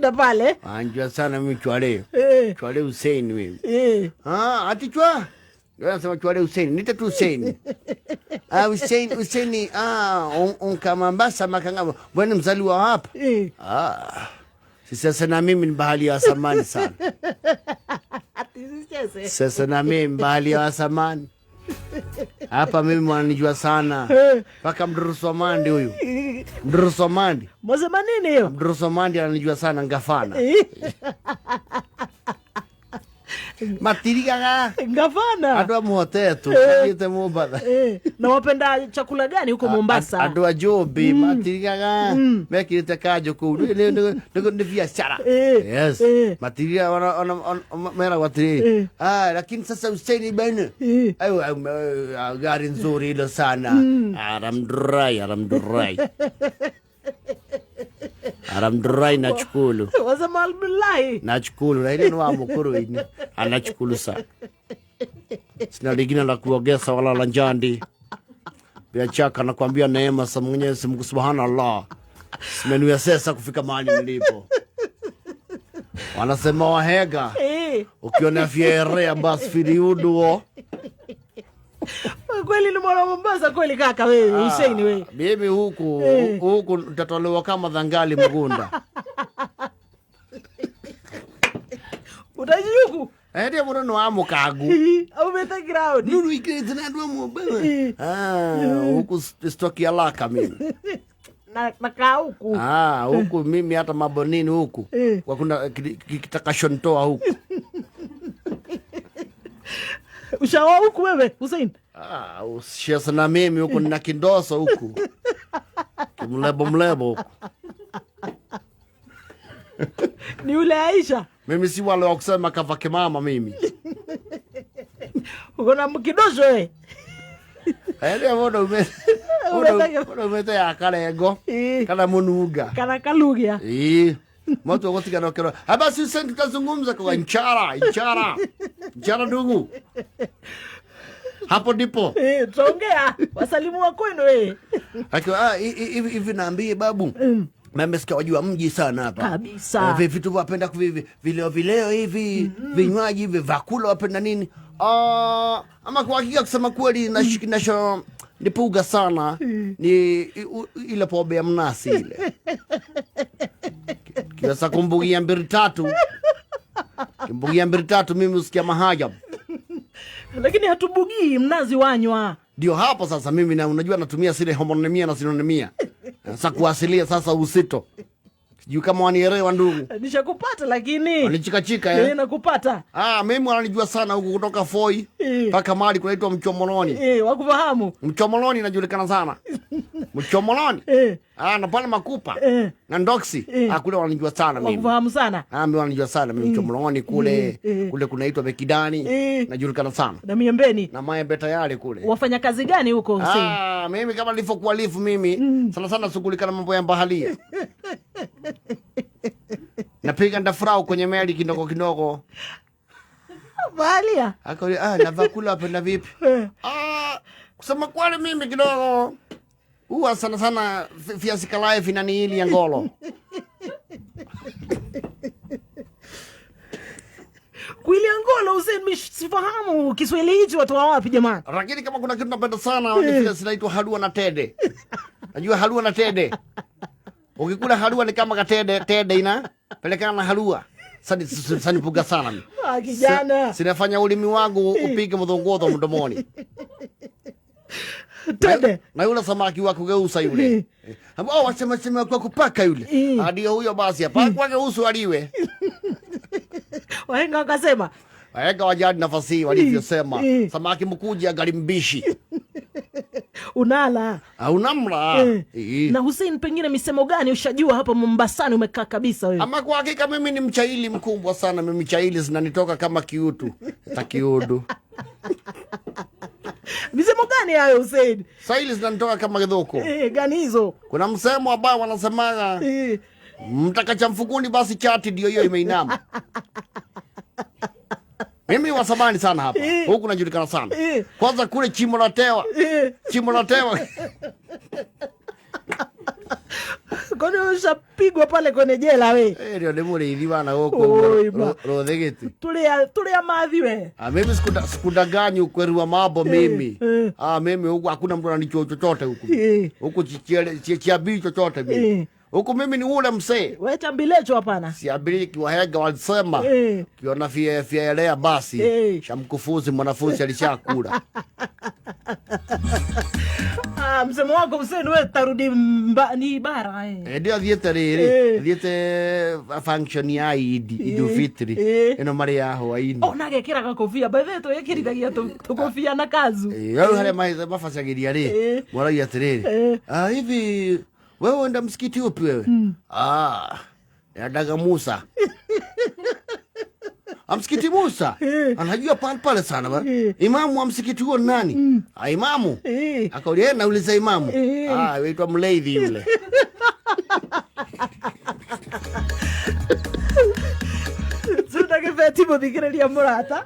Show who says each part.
Speaker 1: Wapenda pale.
Speaker 2: Anjua sana mimi Chwale. Chwale Hussein mimi. Ah, ati chwa. Ndio nasema Chwale Hussein, nite tu Hussein. Ah, Hussein, Hussein, ah, unka Mombasa makanga. Bwana mzaliwa hapa. Ah. Sasa na mimi ni bahali ya samani sana.
Speaker 1: Ati sisi.
Speaker 2: Sasa na mimi bahali ya samani. Hapa mimi wananijua sana. Mpaka Mdurusomandi huyu. Mdurusomandi.
Speaker 1: Mwasema nini hiyo?
Speaker 2: Mdurusomandi ananijua sana ngafana. Matirigaga.
Speaker 1: Ngavana.
Speaker 2: Andũ a muhotetu mathiĩte Mombatha.
Speaker 1: Na wapenda chakula gani huko Mombasa?
Speaker 2: Andũ a Njũmbĩ matirigaga mekĩrĩte kanjũ kũu. Nĩ biacara. Yes. Matirigaga meragwo atĩrĩrĩ, "Ah, lakini sasa Hussein bana. Ayo, gari nzuri hilo sana. Aramdurai, aramdurai. Aramdurai nachukulu.
Speaker 1: Wasema alhamdulillah.
Speaker 2: Nachukulu na ile ni wa mukuru ini. Anachukulu sana. Sina lingine la kuogesa wala la njandi. Bila shaka nakwambia neema za Mwenyezi Mungu subhanallah. Simeniwezesha kufika mahali nilipo. Wanasema wahega. Ukiona fierea basi filiuduo.
Speaker 1: Kweli ni mwana Mombasa kweli kaka wewe Hussein wewe.
Speaker 2: Mimi huku huku nitatolewa kama dhangali mgunda.
Speaker 1: Utaishi huku?
Speaker 2: Ndio muno no amukagu.
Speaker 1: Au umeta ground.
Speaker 2: Nuru ikirete na ndu amubebe. Ah, huku stoki ya laka mimi.
Speaker 1: Na nakaa huku.
Speaker 2: Ah, huku mimi hata mabonini huku. Kwa kuna kitakashontoa huku.
Speaker 1: Ushaoa huku wewe Hussein?
Speaker 2: Ah, usicheze na mimi huku nina kindoso huku. Kimlebo mlebo huku.
Speaker 1: Ni yule Aisha.
Speaker 2: Mimi si wale wa kusema kava mama mimi.
Speaker 1: Uko na mkidosho wewe.
Speaker 2: Ndio mbona ume mbona umete ya karengo kana munuga.
Speaker 1: Kana kalugia.
Speaker 2: Mtu wote kero. Haba sisi tutazungumza kwa nchara, nchara. Nchara ndugu. Hapo ndipo.
Speaker 1: Tutaongea. Wasalimu wa kwenu wewe.
Speaker 2: Akiwa hivi naambie babu. Mimi sikia wajua mji sana hapa.
Speaker 1: Kabisa.
Speaker 2: Vitu wapenda vileo vileo hivi, vinywaji hivi, vyakula wapenda nini? Ama kwa hakika kusema kweli nasho nipuga sana ni ile pombe ya mnasi ile. Kiweza kumbugia mbili tatu. Kimbugia mbili tatu mimi usikia mahajabu.
Speaker 1: Lakini hatubugii mnazi wanywa.
Speaker 2: Ndio hapo sasa mimi na unajua natumia zile homonemia na sinonemia. Sasa kuasilia sasa usito. Sijui kama wanielewa ndugu.
Speaker 1: Nishakupata lakini.
Speaker 2: Wanichikachika eh.
Speaker 1: Nakupata.
Speaker 2: Ah, mimi wananijua sana huku kutoka Foi mpaka mahali kunaitwa Mchomoloni.
Speaker 1: Wakufahamu.
Speaker 2: Mchomoloni inajulikana sana. Mchomoloni. Ah, na pale Makupa. Na Ndoksi. Ah, kule wananijua sana mimi.
Speaker 1: Wakufahamu sana.
Speaker 2: Ah, mimi wananijua sana mimi Mchomoloni kule. Kule kunaitwa Bekidani. Najulikana sana.
Speaker 1: Na Miembeni.
Speaker 2: Na Maembe tayari kule.
Speaker 1: Wafanya kazi gani huko Hussein?
Speaker 2: Ah, mimi kama nilivyokualifu mimi sana sana shughulika na mambo ya baharia. Napiga ndafrau kwenye meli kidogo kidogo.
Speaker 1: Baharia?
Speaker 2: Akali, na vyakula wapenda vipi? Ah, kusema kweli mimi kidogo huwa sana sana viazi kalai vinaniili ya ngolo.
Speaker 1: Kuilia ngolo Hussein, mimi sifahamu Kiswahili hichi watu wa wapi jamani?
Speaker 2: Lakini kama kuna kitu napenda sana ni vile zinaitwa halua na tende. Najua halua na tende. Ukikula halua ni kama katende, tende ina pelekana na halua. Sani puga sana mimi.
Speaker 1: Ah, kijana.
Speaker 2: Sinafanya ulimi wangu upige mdhongozo mdomoni.
Speaker 1: Tende.
Speaker 2: Na yule samaki wa kugeusa yule. Oh, wasema sema kwa kupaka yule. Ndio huyo basi hapa kwa geusu aliwe.
Speaker 1: Wahenga wakasema.
Speaker 2: Wahenga wajadi nafasi walivyosema. Samaki mkuja angali mbishi.
Speaker 1: Unala.
Speaker 2: Unamla.
Speaker 1: Na Hussein, pengine misemo gani ushajua hapa Mombasani umekaa kabisa wewe?
Speaker 2: Ama kwa hakika mimi ni mchaili mkubwa sana. Mimi chaili zinanitoka kama kiutu. Takiudu.
Speaker 1: Misemo gani hayo Hussein?
Speaker 2: Saili zinanitoka kama kidhoko.
Speaker 1: Gani hizo?
Speaker 2: Kuna msemo ambao wanasemaga mtaka cha mfukuni basi chati ndio hiyo imeinama. Mimi wa zamani sana hapa. Huku najulikana sana. Kwanza kule Chimo la Tewa. Chimo la Tewa.
Speaker 1: Kwani Utapigwa pale kwenye jela we.
Speaker 2: Ĩrĩo nĩ mũrĩithi wana
Speaker 1: Oi,
Speaker 2: gũkũ
Speaker 1: ma.
Speaker 2: Rũthĩgĩti.
Speaker 1: Tulia mathi we.
Speaker 2: Ah, mimi sikudanganyi ukweli wa mambo mimi. Ah, mimi huku hakuna mtu ananicho chochote huku. Huku chiambii chochote mimi. Huku mimi ni ule msee.
Speaker 1: We chambilecho hapana.
Speaker 2: Siambiri kiwahenga walisema. Kiona fie fielea basi. Shamkufuzi mwanafunzi alishakula.
Speaker 1: Ah, msemo wako Hussein we tarudi ni bara eh.
Speaker 2: Ndio athiĩte rĩrĩ athiĩte function ya Idi Idul Fitri ĩno marĩ ya hwaĩ-inĩ.
Speaker 1: Oh, nagekĩra gakobia by the way twĩkĩrithagia tũkobia na kanzu.
Speaker 2: Hau harĩa mabacagĩria rĩ moragia atĩrĩrĩ, "Ah, hivi wewe uenda msikiti upi wewe?" "Ah, endaga Musa." "Ah, msikiti Musa?" "Anajua pale pale sana ba. Imamu wa msikiti huo ni nani?" "Ah, imamu." Akaulia, nauliza imamu." "Ah, waitwa Mleithi yule."
Speaker 1: Tuna gĩbeti mũthikĩrĩria mũrata.